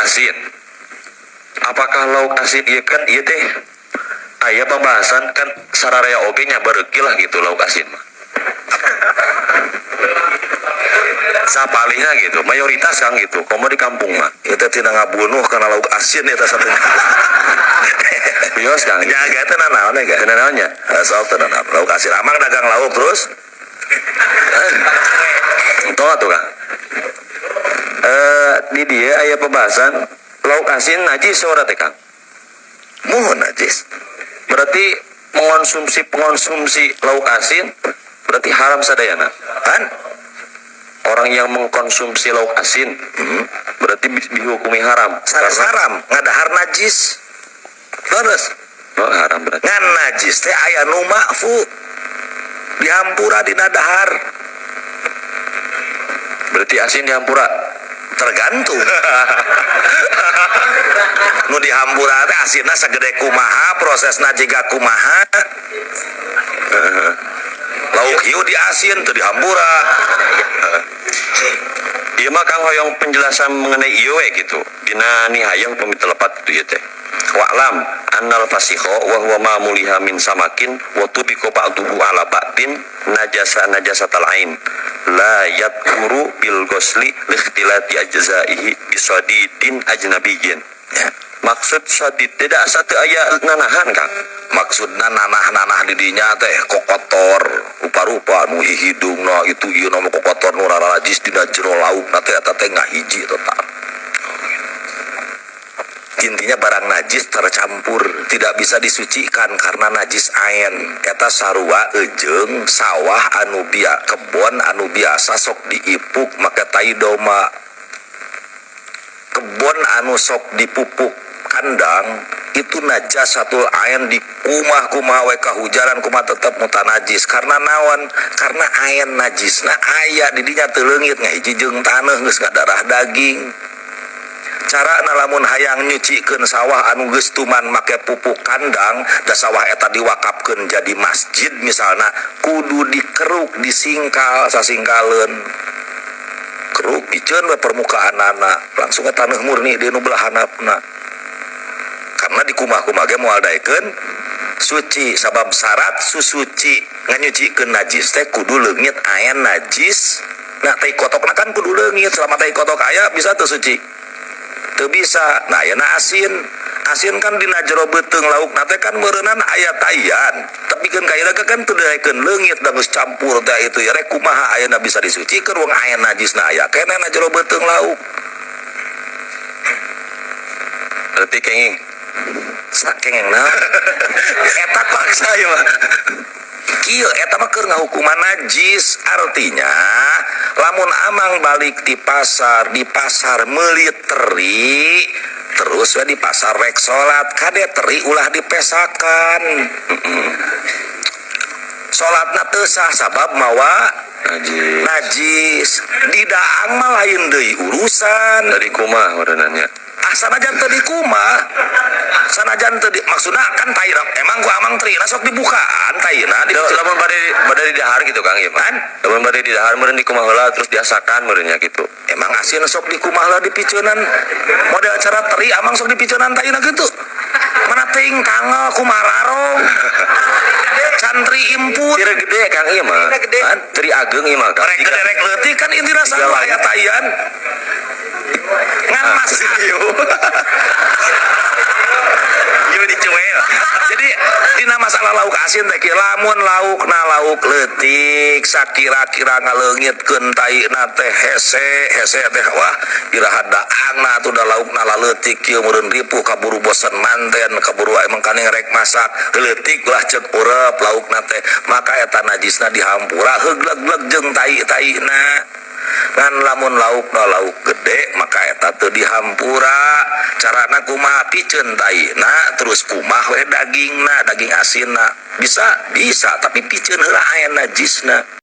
Asin. Apakah lauk asin ieu kan ieu teh aya pembahasan kan sararea oge nya bareuki lah gitu lauk asin mah. Sapalihna gitu, mayoritas kan gitu, komo di kampung mah. Itu tina ngabunuh karena lauk asin eta satu. Bios, Kang. Jaga teh naon ya, ga? Teu naonnya? Sok teu naon. Lauk asin amang dagang lauk terus. Entong atuh, Kang. Di dia aya pembahasan lauk asin najis saudara teh, Kang. Muhun najis. Berarti mengonsumsi pengonsumsi lauk asin berarti haram sadayana. Kan? Orang yang mengkonsumsi lauk asin berarti dihukumi haram. Sanes Karena haram, ngadahar najis. Terus oh, haram berarti. Ngan najis teh aya nu ma'fu, dihampura dina dahar. Berarti asin dihampura. Tergantung nu dihampura teh asinna sagede kumaha, prosesna jiga kumaha. Lauk hiu diasin teu dihampura. Ieu mah, Kang, hoyong penjelasan mengenai ieu we gitu. Dina Nihayah upami teu lepat gitu ieu teh. Wa'lam annal fasikho wa huwa ma muliha min samakin wa tubiqa ba'duhu ala ba'din najasa najasatal ain la yathuru bil ghusli liikhtilati ajzaihi bisadidin ajnabiyyin. Ya. Maksud sadid tidak asa teu aya nanahan, Kang. Maksudna nanah-nanah di dinya teh kokotor rupa-rupa nu hidungna itu ieu nama kokotor nu rarajis dina jero lauk na teh eta teh ngahiji tetap. Intinya barang najis tercampur tidak bisa disucikan karena najis ain eta sarua ejeung sawah anu bia kebon anu biasa sok diipuk make tai domba. Kebon anu sok dipupuk kandang itu najasatul ain, di kumah kumaha we kahujaran kumaha tetep mutanajis. Karena naon? Karena ain najisna aya di dinya, teu leungit, ngahiji jeung taneuh, geus ngadarah daging. Cara lamun hayang nyucikeun sawah anu geus tuman make pupuk kandang da sawah eta diwakafkeun jadi masjid misalna, kudu dikeruk, disingkal sasingkaleun, keruk piceun we permukaanana, langsung ke taneuh murni di nu belah handapna. Karena di kumah-kumah ge moal daekeun suci, sabab syarat susuci nganyucikeun najis teh kudu leungit ain najis. Nah, tai kotokna kan kudu leungit. Selama tai kotok aya, bisa teu suci? Teu bisa. Nah, ayeuna asin, asin kan dina jero beuteung lauk na teh kan meureunan aya taian, tapi kan kaira kan teu daekeun leungit da geus campur teh itu ya. Rek kumaha ayeuna bisa disucikeun, wong aya najisna aya keneh na jero beuteung lauk? Berarti kenging. Sakengeng eta Paksa ieu mah. Kieu, eta mah keur ngahukuman najis. Artinya lamun amang balik di pasar, di pasar meuli teri, terus we di pasar rek salat, kade teri ulah dipesakan, salatna teu sah sabab mawa Najis. Najis. Di daang mah lain deui urusan. Dari kumaha meureunan. Ah, sanajan teu di kumah, sanajan teu di, maksudna kan taina emang ku amang terina sok dibukaan taina di Lamun bade di dahar gitu, Kang, ieu mah. Kan? Lamun bade di dahar meureun di kumaha heula terus diasakan meureunnya gitu. Emang asin sok di kumah lah dipiceunan model cara teri amang sok dipiceunan taina gitu, mana teuing tanggal kumararong cantri input. Teri gede, Kang, ieu mah. Gede. Kan teri ageng ieu mah, Kang. Rek gede rek leutik kan intina sarua aya taian ngan mas. Ieu dicuel. Jadi dina masalah lauk asin teh kieu, lamun lauk na lauk leutik sakira-kira ngaleungitkeun taina teh hese hese teh, wah, iraha daangna atuh da laukna laleutik kieu, meureun ripuh, kaburu bosen manten, kaburu emang kaning rek masak leutik lah ceuk urep laukna teh, maka eta najisna dihampura heugleg-leg jeung tai-taina. Ngan lamun laukna lauk gede, maka eta teu dihampura. Carana kumaha? Piceun taina, terus kumah we dagingna, daging asinna. Bisa bisa, tapi piceun heula aya najisna.